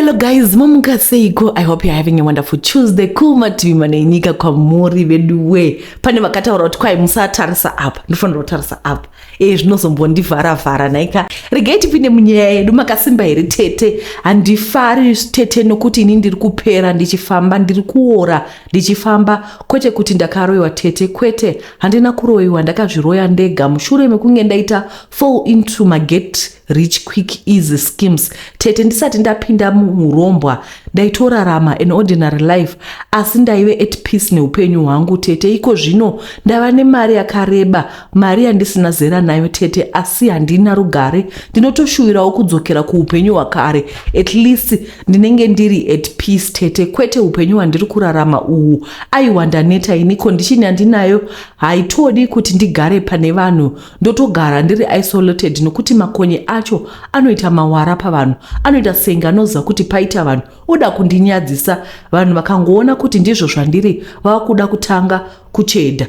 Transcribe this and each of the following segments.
Hello guys, mamuka seiko? I hope you're having a wonderful Tuesday. Kumativi mana enyika kwamuri veduwe. Pane vakataura kuti kwai musatarisa apa, ndofanira kutarisa apa. Eh, zvinozombondivhara-vhara nhaika. Regai tipinde munyaya yedu. Makasimba here tete? Handifari tete nokuti ini ndiri kupera ndichifamba, ndiri kuora ndichifamba, kwete kuti ndakaroyiwa tete, kwete, handina kuroyiwa, ndakazviroya ndega mushure mekunge ndaita fall into maget rich quick easy schemes. Tete, ndisati ndapinda muurombwa ndaitorarama an ordinary life, asi ndaive at peace neupenyu hwangu tete. Iko zvino ndava nemari yakareba, mari yandisina zera nayo tete, asi handina rugare. Ndinotoshuvirawo kudzokera kuupenyu hwakare, at least ndinenge ndiri at peace tete, kwete upenyu hwandiri kurarama uhu. Aiwa, ndaneta ini. Condition yandinayo haitodi kuti ndigare pane vanhu, ndotogara ndiri isolated nokuti makonye acho anoita mawara pavanhu, anoita senge anoziva kuti paita vanhu oda kundinyadzisa. Vanhu vakangoona kuti ndizvo zvandiri, vava kuda kutanga kuchedha,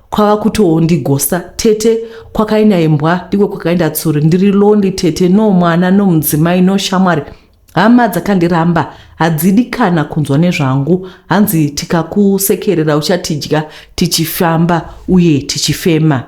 kwava kutoondigosa tete. Kwakaenda imbwa ndiko kwakaenda tsuro. Ndiri lonely tete, no mwana, no mudzimai, no shamwari. Hama dzakandiramba, hadzidi kana kunzwa nezvangu. Hanzi tikakusekerera uchatidya tichifamba uye tichifema.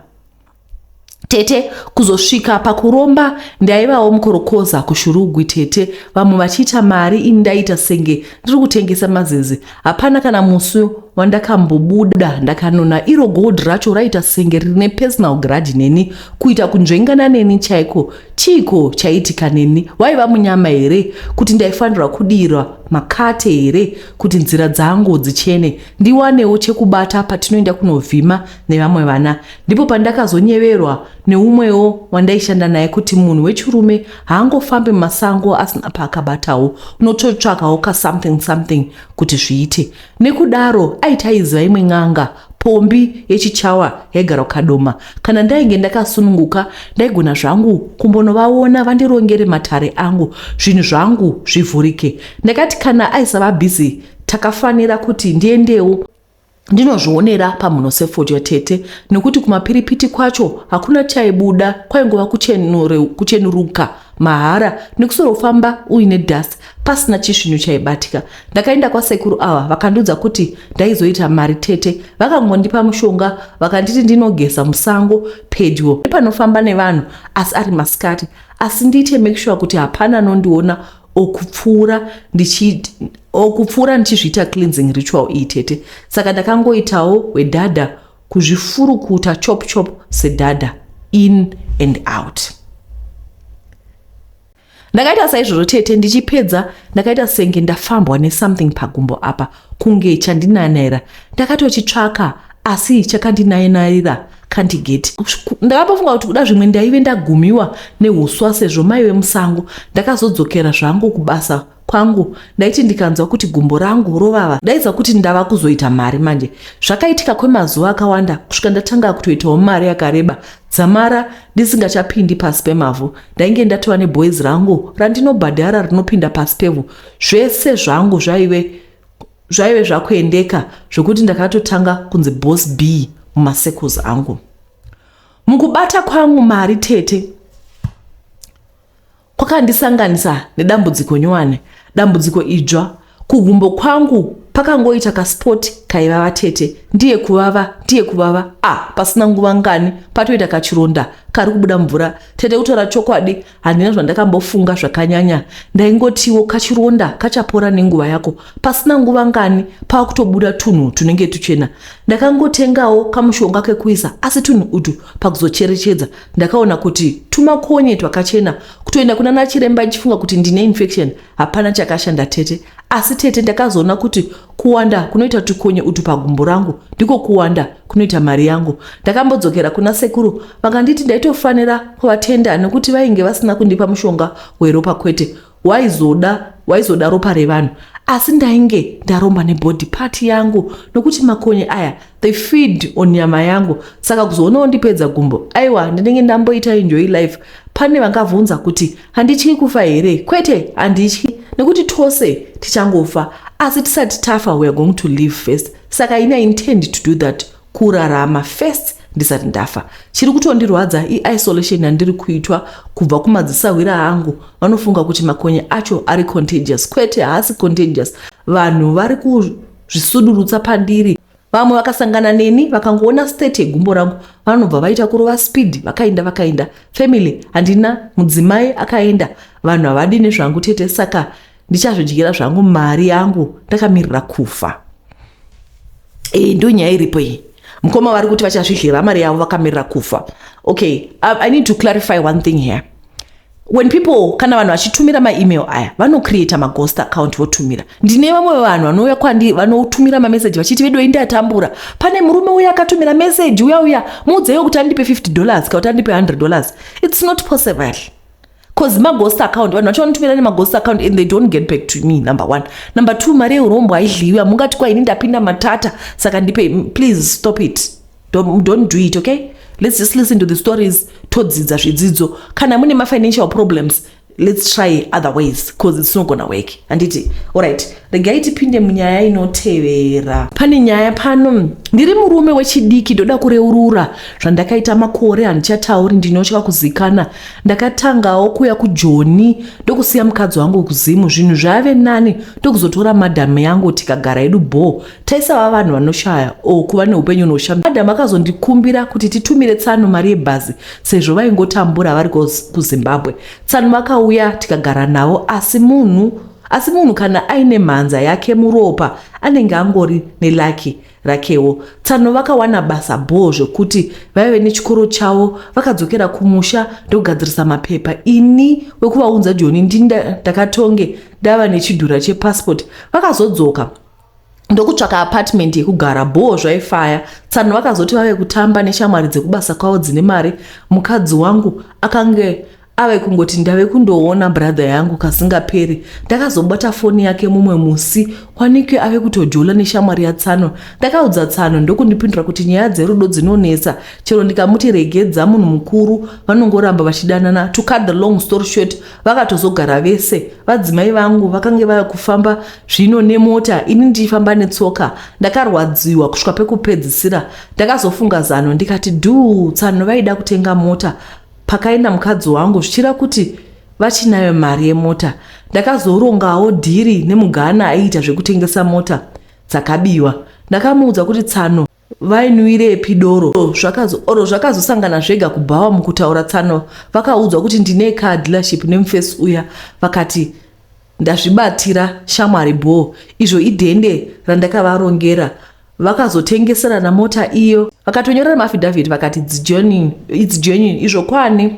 Tete, kuzosvika pakuromba, ndaivawo mukorokoza kuShurugwi tete. Vamwe vachiita mari, ini ndaita senge ndiri kutengesa mazeze. Hapana kana musi wandakambobuda ndakanona. Iro gold racho raita senge rine personal grudge neni, kuita kunzvengana neni chaiko. Chiiko chaiitika neni? Waiva munyama here kuti ndaifanirwa kudirwa makate here kuti nzira dzangu dzichene, ndiwanewo chekubata patinoenda kunovhima nevamwe vana? Ndipo pandakazonyeverwa neumwewo wandaishanda naye kuti munhu wechirume haangofambi mumasango asina paakabatawo, unototsvakawo kasomething something kuti zviite. Nekudaro aiti aiziva imwe n'anga pombi yechichawa yaigara kuKadoma. Kana ndainge ndakasununguka, ndaigona zvangu kumbonovaona vandirongere matare angu, zvinhu zvangu zvivhurike. Ndakati kana aisava busy, takafanira kuti ndiendewo ndinozvionera pamhuno sefodya tete, nekuti kumapiripiti kwacho hakuna chaibuda, kwaingova kuchenuruka mahara nekusorofamba uine dust, pasina chisvinhu chaibatika. Ndakaenda kwasekuru ava, vakandiudza kuti ndaizoita mari tete. Vakangondipa mushonga, vakanditi ndinogeza musango pedyo nepanofamba nevanhu, asi ari masikati, asi ndiite make sure kuti hapana anondiona okupfuura ndichizviita cleansing ritual iyi tete. Saka ndakangoitawo wedhadha, kuzvifurukuta chop chop sedhadha, in and out. Ndakaita saizvozvo tete. Ndichipedza, ndakaita senge ndafambwa nesomething pagumbo apa, kunge chandinanaira. Ndakatochitsvaka, asi chakandinainaira kandigeti. Ndakambofunga kuti kuda zvimwe ndaive ndagumiwa neuswa sezvo maive musango. Ndakazodzokera zvangu kubasa kwangu. Ndaiti ndikanzwa kuti gumbo rangu rovava, ndaiziva kuti ndava kuzoita mari manje. Zvakaitika kwemazuva akawanda kusvika ndatanga kutoitawo mari yakareba dzamara ndisingachapindi pasi pemavhu. Ndainge ndatova neboys rangu randinobhadhara rinopinda pasi pevhu. Zvese zvangu zvaive zvakuendeka zvokuti ndakatotanga kunzi Boss B mumacircles angu. Mukubata kwangu mari tete, kwakandisanganisa nedambudziko nyowani, dambudziko idzva. Kugumbo kwangu pakangoita kaspot kaivava tete, ndiye kuvava, ndiye kuvava. A ah, pasina nguva ngani patoita kachironda kari kubuda mvura tete. Kutora chokwadi, handina zvandakambofunga zvakanyanya, ndaingotiwo kachironda kachapora nenguva yako. Pasina nguva ngani pava kutobuda tunhu tunenge tuchena. Ndakangotengawo kamushonga kekuisa, asi tunhu utu pakuzocherechedza ndakaona kuti tumakonye twakachena. Kutoenda kuna nachiremba ndichifunga kuti ndine infection, hapana chakashanda tete. Asi tete, ndakazoona kuti kuwanda kunoita tukonye utu pagumbo rangu ndiko kuwanda kunoita mari yangu. Ndakambodzokera kuna sekuru, vakanditi ndaitofanira kuvatenda nekuti vainge vasina kundipa mushonga weropa. Kwete, waizoda ropa revanhu, asi ndainge ndaromba nebody part yangu, nokuti makonye aya, they feed on nyama yangu. Saka kuzoonawo ndipedza gumbo, aiwa, ndinenge ndamboita enjoy life. Pane vangabvunza kuti handityi kufa here? Kwete, handityi, nekuti tose tichangofa, asi tisati tafa we are going to live first. Saka ini I intend to do that, kurarama first. Ndisati ndafa, chiri kutondirwadza iisolation yandiri kuitwa kubva kumadzisahwira angu. Vanofunga kuti makonye acho ari contagious. Kwete, haasi contagious. Vanhu vari kuzvisudurutsa pandiri. Vamwe vakasangana neni, vakangoona state yegumbo rangu, vanobva vaita kurova speed, vakaenda, vakaenda. Family handina, mudzimai akaenda, vanhu havadi nezvangu, tete. Saka ndichazvidyira zvangu mari yangu ndakamirira kufa. Ndo nyaya iripo iyi. Mukoma vari kuti vachazvidyira mari yavo vakamirira kufa. Okay, I need to clarify one thing here. When people, kana vanhu vachitumira maemail aya, vanocreata maghost account votumira. Ndine vamwe vanhu vanouya kwandi, vanotumira mameseji vachiti, "Vedu, indatambura, pane murume uya akatumira meseji uya uya, muudzeiwo kuti andipe $50 kana kuti andipe $100." It's not possible, 'cause maghost account, vanhu vacho vanotumira nemaghost account and they don't get back to me, number one. Number two, mari yeurombo haidliwi. Hamungati, "Kwaini ndapinda matata, saka ndipe." Please stop it. Don't do it, okay? Let's just listen to the stories, todzidza zvidzidzo. Kana mune mafinancial problems, let's try other ways, 'cause it's not gonna work, handiti? Alright, regai tipinde munyaya inotevera. Pane nyaya pano. "Ndiri murume wechidiki, ndoda kureurura zvandakaita makore. Handichatauri, ndinotya kuzikana. Ndakatangawo kuya kuJoni, ndokusiya mukadzi wangu kuZimu. Zvinhu zvave nani, ndokuzotora madhamu yangu, tikagara edu bho. Taisava vanhu vanoshaya o kuva neupenyu hunoshamisa. Madhamu akazondikumbira kuti titumire tsano mari yebhazi, sezvo vaingotambura vari kuZimbabwe. Tsano vakauya, tikagara navo. Asi munhu kana aine mhanza yake muropa, anenge angori neluck rakewo. Tsano vakawana basa bhoo zvekuti vaive nechikoro chavo. Vakadzokera kumusha ndokugadzirisa mapepa. Ini wekuvaunza Joni ndini ndakatonge ndava nechidhura chepassport. Vakazodzoka ndokutsvaka apartment yekugara bhoo. Zvaifaya. Tsano vakazoti vave kutamba neshamwari dzekubasa kwavo dzine mari. Mukadzi wangu akange ave kungoti, 'Ndave kundoona brother yangu,' kasingaperi. Ndakazobata foni yake mumwe musi, wanike ave kutojola neshamwari yatsano. Ndakaudza tsano, ndokundipindura kuti nyaya dzerudo dzinonetsa. Chero ndikamuti regedza, munhu mukuru, vanongoramba vachidanana. To cut the long story short, vakatozogara vese. Vadzimai vangu vakange vave kufamba zvino nemota, ini ndichifamba netsoka. Ndakarwadziwa kusvika pekupedzisira. Ndakazofunga zano, ndikati dhu, tsano vaida kutenga mota pakaenda mukadzi wangu, zvichira kuti vachinayo mari yemota. Ndakazorongawo deal nemuGhana aiita zvekutengesa mota dzakabiwa. Ndakamuudza kuti tsano vainwirepi doro. Oro zvakazosangana zvega kubhawa. Mukutaura, tsano vakaudzwa kuti ndine car dealership nemufesi uya. Vakati ndazvibatira shamwari bho, izvo idhende randakavarongera. Vakazotengeserana mota iyo, vakatonyorera maaffidavit, vakati it's genuine. Izvo kwani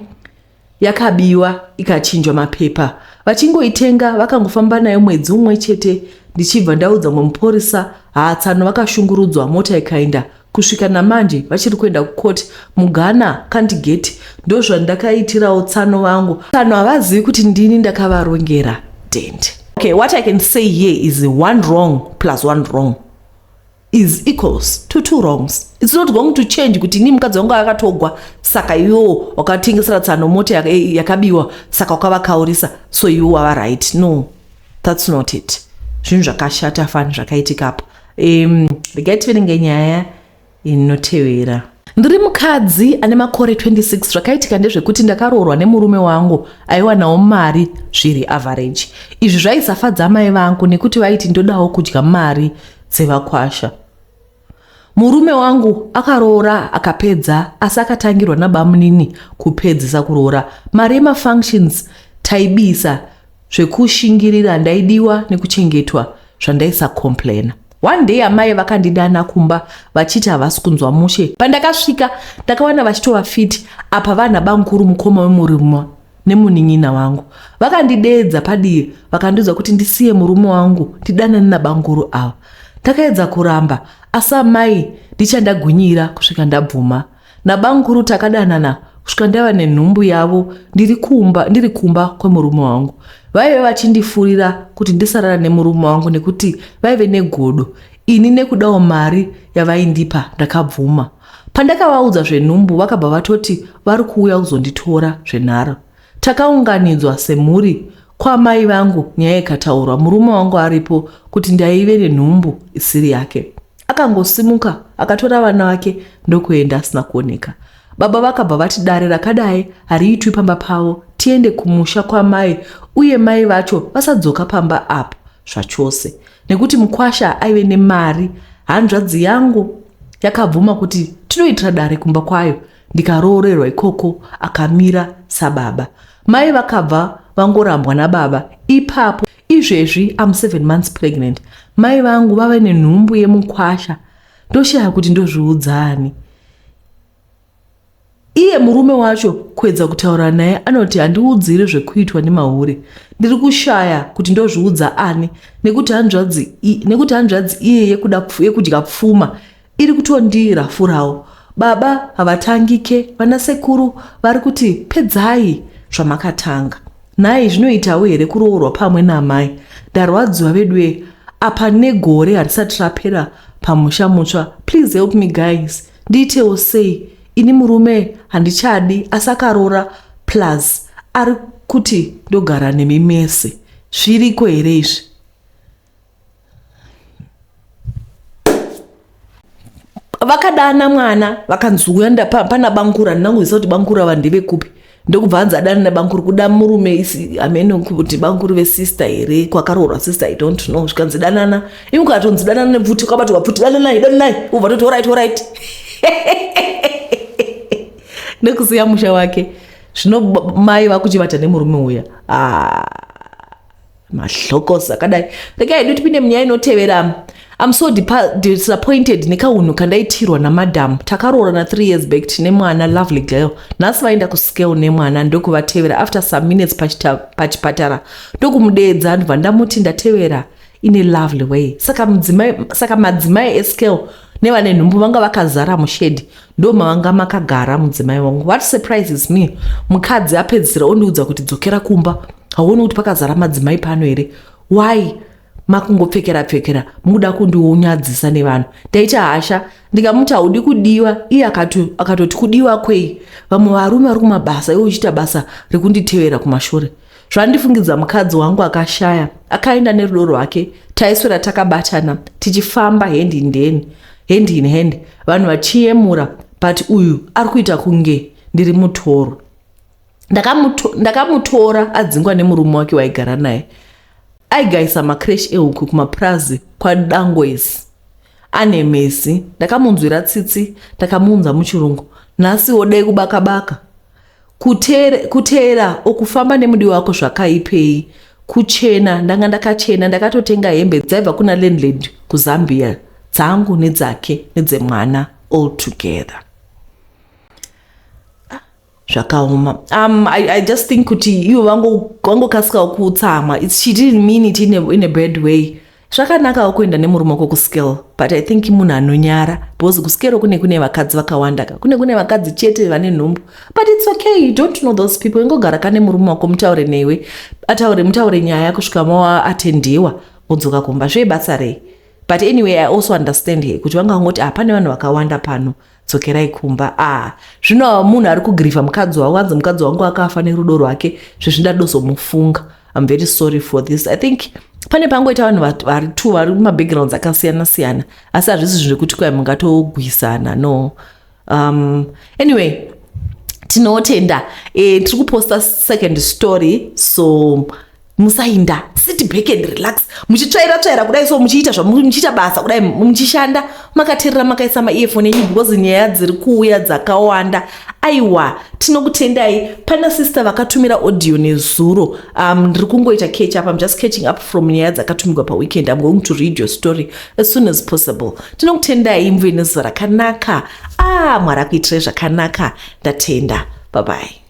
yakabiwa ikachinjwa mapepa. Vachingoitenga, vakangofamba nayo mwedzi umwe chete, ndichibva ndaudza mumwe mupurisa. Haatsano vakashungurudzwa, mota ikaenda. Kusvika namanje vachiri kuenda kukoti. MuGhana kandigeti. Ndozvandakaitirawo tsano vangu. Tsano havazivi kuti ndini ndakavarongera dhende." Okay, what I can say here is one wrong plus one wrong is equals to two wrongs. It's not going to change kuti ini mukadzi wangu akatogwa, saka iwo wakatengesera tsano mota yakabiwa, saka wakavakaurisa, so iwo wava right. No, that's not it. Zvinhu zvakashata fani zvakaitika apa. Regai tiverenge nyaya inotevera. "Ndiri mukadzi ane makore 26. Zvakaitika ndezvekuti ndakaroorwa nemurume wangu aiwanawo mari zviri average. Izvi zvaisafadza mai vangu nekuti vaiti ndodawo kudya mari dzevakwasha. Murume wangu akaroora akapedza, asi akatangirwa nabamunini kupedzisa kuroora. Mari yemafunctions taibisa zvekushingirira. Ndaidiwa nekuchengetwa zvandaisacomplaina. One day amai vakandidana kumba vachiti havasi kunzwa mushe. Pandakasvika, ndakawana vachitova fit apa vana bamukuru, mukoma wemurume nemunin'ina wangu. Vakandideedza padivi, vakandiudza kuti ndisiye murume wangu, ndidanane nabamukuru ava. Ndakaedza kuramba, asi amai ndichandagwinyira kusvika ndabvuma. Nabamukuru takadanana kusvika ndava nenhumbu yavo ndiri kumba kwemurume wangu. Vaive vachindifurira kuti ndisarara nemurume wangu nekuti vaive negodo. Ini nekudawo mari yavaindipa ndakabvuma. Pandakavaudza zvenhumbu, vakabva vatoti vari kuuya kuzonditora zvenharo. Takaunganidzwa semhuri kwamai vangu, nyaya ikataurwa murume wangu aripo, kuti ndaive nenhumbu isiri yake. Akangosimuka akatora vana vake ndokuenda asina kuoneka. Baba vakabva vati dare rakadai hariitwi pamba pavo, tiende kumusha kwamai uye mai vacho vasadzoka pamba apa zvachose nekuti mukwasha aive nemari. Hanzvadzi yangu yakabvuma kuti tinoitira dare kumba kwayo ndikaroorerwa ikoko akamira sababa. Mai vakabva vangorambwa nababa ipapo. Izvezvi am 7 months pregnant. Mai vangu vave nenhumbu yemukwasha ndoshaya kuti ndozviudzani. Iye murume wacho kuedza kutaura naye anoti handiudziri zvekuitwa nemahure. Ndiri kushaya kuti ndozviudza ani nekuti hanzvadzi nekuti hanzvadzi iye yekuda yekudya pfuma iri kutondirafurawo. Baba havatangike, vana sekuru vari kuti pedzai zvamakatanga. Nhai zvinoitawo here kuroorwa pamwe naamai? Ndarwadziwa veduwee apa negore harisati rapera pamusha mutsva please help me guys ndiitewo sei ini murume handichadi asi akaroora plus ari kuti ndogara nemi mese zviriko here izvi? Vakadana mwana vakanzi uya pana bangura ndinangoziva kuti bangura ava ndevekupi ndokubva hanzi adana nebanguru kuda murume hameno kuti banguru vesister here kwakaroorwa sister i don't know zvikanzi danana imi ukatonzi danana nepfuti ukabatwa pfuti dananai dananai ubva toti orit orit nekusiya musha wake zvino mai vakuchivata nemurume uya ah. Mahlokos akadai. Regai hedu tipinde munyaya inotevera. I'm so disappointed nekaunhu kandaitirwa namadam. Takaroorana 3 years back tine mwana lovely girl. Nhasi vaenda kuscale nemwana ndokuvatevera after some minutes pachipatara ndokumudeedza ndobva ndamuti ndatevera in a lovely way. Saka mudzimai saka madzimai escale nevane nhumbu vanga vakazara mushedi ndomavanga makagara mudzimai wangu. What surprises me mukadzi apedzisira ondiudza kuti dzokera kumba hauoni kuti pakazara madzimai pano here why makungopfekera pfekera mukuda kundiunyadzisa nevanhu ndaita hasha ndikamuti haudi kudiwa iye akatoti kudiwa kwei vamwe varume vari kumabasa iwe uchiita basa rekunditevera kumashure zvandifungidza mukadzi wangu akashaya akaenda nerudo rwake taiswera takabatana tichifamba hand in hand hand in hand vanhu vachiyemura but uyu ari kuita kunge ndiri mutoro Ndakamutora ndaka adzingwa nemurume wake waigara naye. Aigaisa macrash ehuku kumapurazi kwaDangwezi. Ane mesi. Ndakamunzwira tsitsi ndakamuunza muchirungu. Nhasi wodei kubaka baka. Kuteera okufamba nemudiwa wako zvakaipei? Kuchena ndanga ndakachena ndakatotenga hembe dzaibva kuna landlady kuZambia dzangu nedzake nedzemwana all together. Zvakaoma. I just think kuti ivo vangokasikawo kutsamwa. She didn't mean it in a bad way. Zvakanakawo kuenda nemurume wako kuscale, but I think munhu anonyara because kuscale kune kune vakadzi vakawanda ka. Kune kune vakadzi chete vane nhumbu. But it's okay, you don't know those people. Ingogara kane murume wako mutaure newe. Ataure mutaure nyaya kusvika mawaatendiwa modzoka kumba. Zvebasa rei? But anyway, I also understand here kuti vanga vangoti ah pane vanhu vakawanda pano. Dzokerai kumba. Ah, zvino munhu ari kugrifa mukadzi wako, anzi mukadzi wangu akafa nerudo rwake, zvezvi ndadozomufunga. I'm very sorry for this. I think pane pangoita vanhu vari two vari mumabackgrounds akasiyana siyana, asi hazvisi zvinhu zvekuti kwai mungatogwisana no. Anyway, tinotenda. Tiri kuposta second story, so musainda, sit back and relax muchitsvaira tsvaira kudai so muchiita zvamuchiita basa kudai muchishanda makateerera makaisa maearphone enyu because nyaya dziri kuuya dzakawanda. Aiwa, tinokutendai. Pana sister vakatumira audio nezuro. Ndiri kungoita catch up. I'm just catching up from nyaya dzakatumirwa paweekend. I'm going to read your story as soon as possible. Tinokutendai, muve nezuva rakanaka. Mwari akuitirai zvakanaka. Ndatenda. Bye bye.